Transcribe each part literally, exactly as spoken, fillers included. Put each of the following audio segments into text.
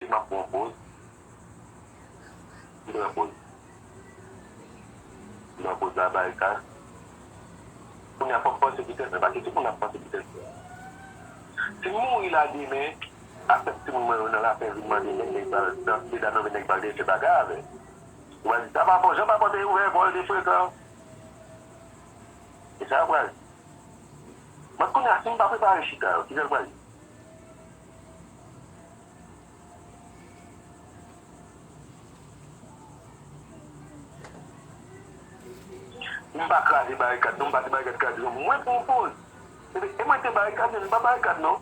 M ap pran poz. M pran poz. M pran poz la, Barikad. Kounye a, fòk panse pou tèt mwen, paske tout moun ap panse pou tèt yo. Si m mouri la demen, a fèt timoun mwen yo nan lafen vin mande nèg, nèg pral, nan medam yo, nèg pral dèyè fè bagay avè. Ou va di, sa pa bon, jan pa bon te ouvè vòl de frekan. E sa yo pral di. Mwen kounye a, si m pa prepare chita yo, ki jan l pral ye? M pa kraze Barikad, non, m pa di Barikad kraze, non. Mwen pran poz. E, e mwen te Barikad, men m pa Barikad, non.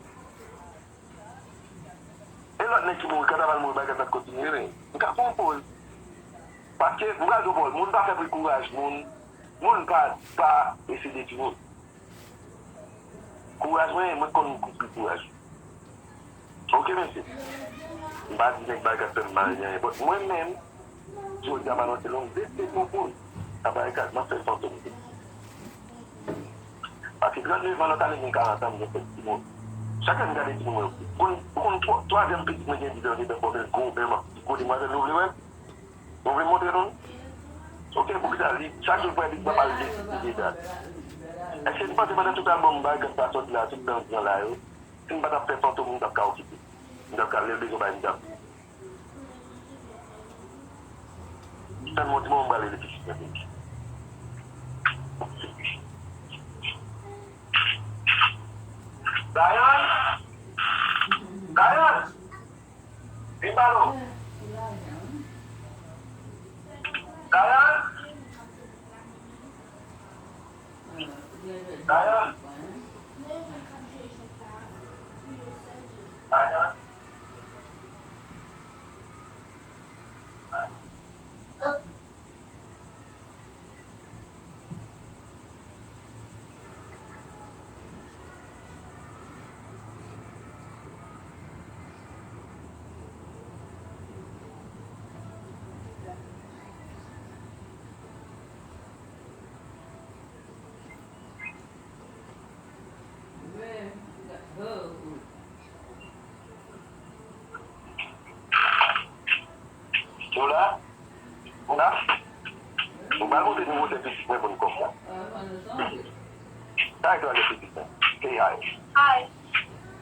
E lòt nèg ki mouri, kanta pral mouri, Barikad pa t kontinye, men. M ka pran poz. Paske, m pral di w, Paul, moun pa fè bri kouraj moun, moun pa, pa eseye detwi moun. Kouraj mwen, mwen konn kouri kouraj. Oke, mesye. M pa di nèg Barikad fè m mal, ni anyen. But mwen menm, jodi a m anonse nou, m deside pran poz. Sa Barikad, m ap fè fantom tou. Paske trannde van lòt ane, m gen karant an, m gen sèt timoun. Chak lè m gade timoun mwen yo, ou konn, ou konn twa-, twazyèm pitit mwen gen diz an, li fè pòte gwo, men m ap di, gwo demwazèl, nou vle wè l? Ou vle montre nou? Oke, poukisa li, chak jou l pran pitit, papa l vle pitit deja? Èske n panse pandan tout albòm Barikad sa sòti la, tout dans lan la yo, si m pa t ap fè fantom, m t ap ka okipe? M t ap ka lè l bezwen bay, m t ap. Tann m yon ti moman, m prale refichi nan peyi. Dayan! Dayan! Vin ba nou! Dayan! Dayan! Dayan! Ou la? Ou la? Ou pral montre nou wotè pitit mwen pou n kòb la. Sa e twazèt pitit mwen? Say hi. Hi.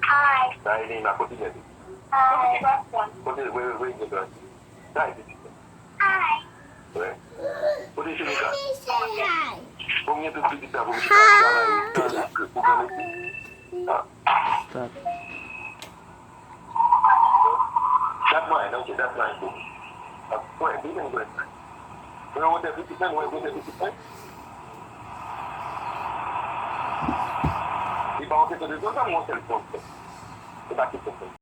Hi. Sa e Neymar, kote nèg li? Hi. Kote, wè, wè, wè, sa e pitit mwen. Hi. Wè. Kote Senika? Konbyen tout pitit la pou pitit la? Travay, travay, pou granmesi. Ah. Start. That's mine, okay, that's mine, cool. Ah, wè, big and good. Mwen wè pitit mwen, mwen wè pitit mwen. Li pa yon kesyon de zòn, mwen sèl fon. Se pa kesyon de